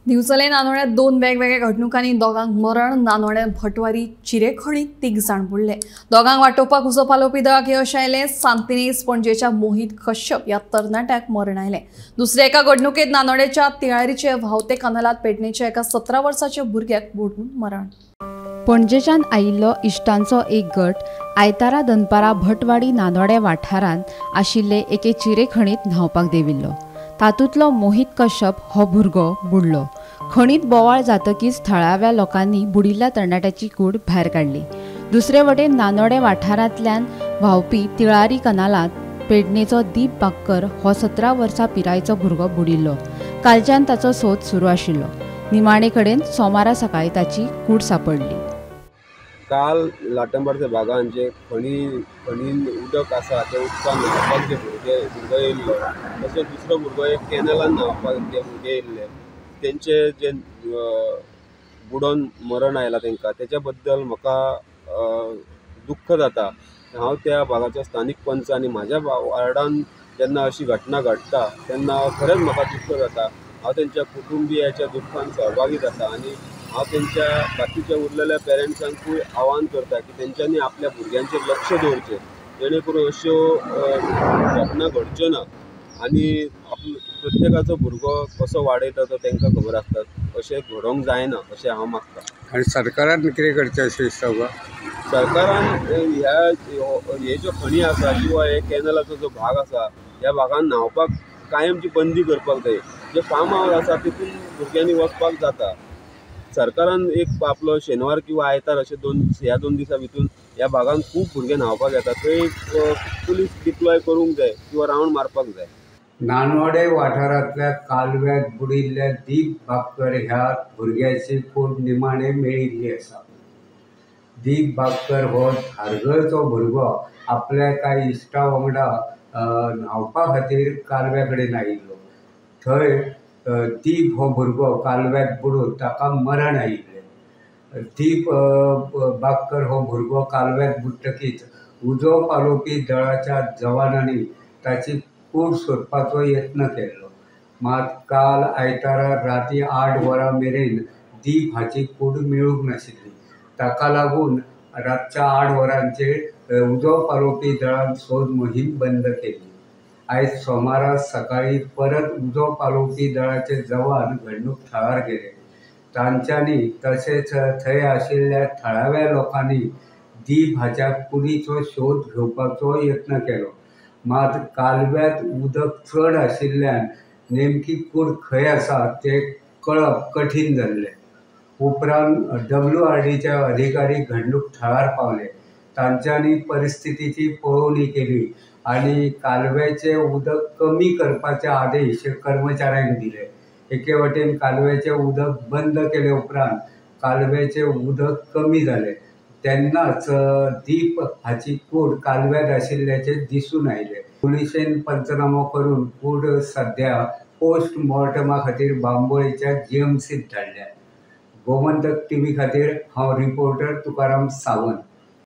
दिवचले नानोड्यात दोन वेगवेगळ्या घडणुकांनी दोगांक मरण. नानोड्यात भटवारी चिरेखणीत 3 जाण बुडले. दोगांक वाटोवपाक उजो पालोवपी दळाक यश आयलें. सांतिनेज पणजेच्या मोहित कश्यप ह्या तरणाट्याक मरण आयलें. दुसऱ्या एका घडणुकेत नानोड्याच्या तिळारीचे व्हांवते कनालात पेडणेच्या एका 17 वर्साच्या भुरग्याक बुडून मरण. पणजेच्यान आयिल्लो इश्टांचो एक गट आयतारा दनपारा भटवाडी नानोड्या वाठारांत आशिल्ले एके चिरेखणीत न्हांवपाक देंविल्लो. तातूंतलो मोहित कश्यप हो भुरगो बुडलो. खणीत बोवाळ जातकीच थळाव्या लोकांनी बुडिल्ल्या तरणाट्याची कूड भायर काडली. दुसरे वटेन नानोडे वाठारांतल्यान व्हांवपी तिळारी कनालांत पेडणेचो दीप बाक्कर हो 17 वर्सां पिरायेचो भुरगो बुडिल्लो. कालच्यान ताचो सोद सुरू आशिल्लो. निमाणे कडेन सोमारा सकाळीं ताची कूड सांपडली. काल लाटंबारच्या भागान जे खणीन उदक आसा त्या उदकान न्हांवपाक जे भुरगो येयल्लो, तसोच दुसरो भुरगो एक कॅनलान न्हांवपाक जे भुरगे येयल्ले तेंचे जे बुडोन मरण आयलां तेंकां, तेच्या बद्दल म्हाका दुख्ख जाता. हांव त्या भागाचो स्थानीक पंच आनी म्हाज्या वार्डान जेन्ना अशी घटना घडटा तेन्ना खरेंच म्हाका दुख्ख जाता. हांव तेंच्या कुटुंबियाच्या दुख्खान सहभागी जाता आनी हांव तेंच्या बाकीच्या उरलेल्या पेरंट्सांकूय आव्हान करता की तेंच्यांनी आपल्या भुरग्यांचेर लक्ष दवरचें, जेणे करून अश्यो घटना घडच्यो ना आनी आपलो प्रत्येकाचो भुरगो कसो वाडयता तो तांकां खबर आसता. अशें घडोवंक जायना अशें हांव मागता. आनी सरकारान कितें करचें अशें दिसता तुका? सरकारान ह्या हे ज्यो खणी आसा किंवा हे कॅनलाचो जो भाग आसा ह्या भागान न्हांवपाक कायमची बंदी करपाक जाय. जे फार्म हावज आसा तितून भुरग्यांनी वचपाक जाता. सरकारान एक आपलो शेनवार किंवा आयतार अशे ह्या दोन दिसां भितून ह्या भागान खूब भुरगे न्हांवपाक येता, थंय पुलीस डिप्लॉय करूंक जाय किंवा रावंड मारपाक जाय. नानोडे वाठारांतल्या कालव्यांत बुडिल्ल्या दीप बाक्कर ह्या भुरग्याची कूड निमाणे मेळिल्ली आसा. दीप बाक्कर हो धारगळचो भुरगो आपल्या कांय इश्टा वांगडा न्हांवपा खातीर कालव्या कडेन आयिल्लो. थंय दीप हो भुरगो कालव्यांत बुडून ताका मरण आयिल्लें. दीप बाक्कर हो भुरगो कालव्यांत बुडटकीच उजो पालोवपी दळाच्या जवानांनी ताची कूड सोदपाचो यत्न केल्लो. मात काल आयतारा राती 8 वरां मेरेन दीप हाची कूड मेळूंक नाशिल्ली. ताका लागून रातच्या 8 वरांचेर उजो पालोवपी दळान सोद मोहीम बंद केली. आयज सोमारा सकाळीं परत उजो पालोवपी दळाचे जवान घडणूक थळार गेले. तांच्यांनी तशेंच थंय आशिल्ल्या थळाव्या लोकांनी दीप हाच्या कुडीचो शोध घेवपाचो यत्न केलो. मात कालव्यांत उदक चड आशिल्ल्यान नेमकी कूड खंय आसा तें कळप कठीण जाल्लें. उपरांत WRDचे अधिकारी घडणूक थळार पावले. तांच्यांनी परिस्थितीची पळोवणी केली आनी कालव्याचें उदक कमी करपाचे आदेश कर्मचाऱ्यांक दिले. एके वटेन कालव्याचें उदक बंद केले उपरांत कालव्याचें उदक कमी जालें तेन्नाच दीप हाची कूड कालव्यांत आशिल्ल्याचें दिसून आयलें. पुलिशेन पंचनामो करून कूड सद्या पोस्टमॉर्टमा खातीर बांबोळेच्या GMCत धाडल्या. गोमंतक टीव्ही खातीर हांव रिपोर्टर तुकाराम सावंत.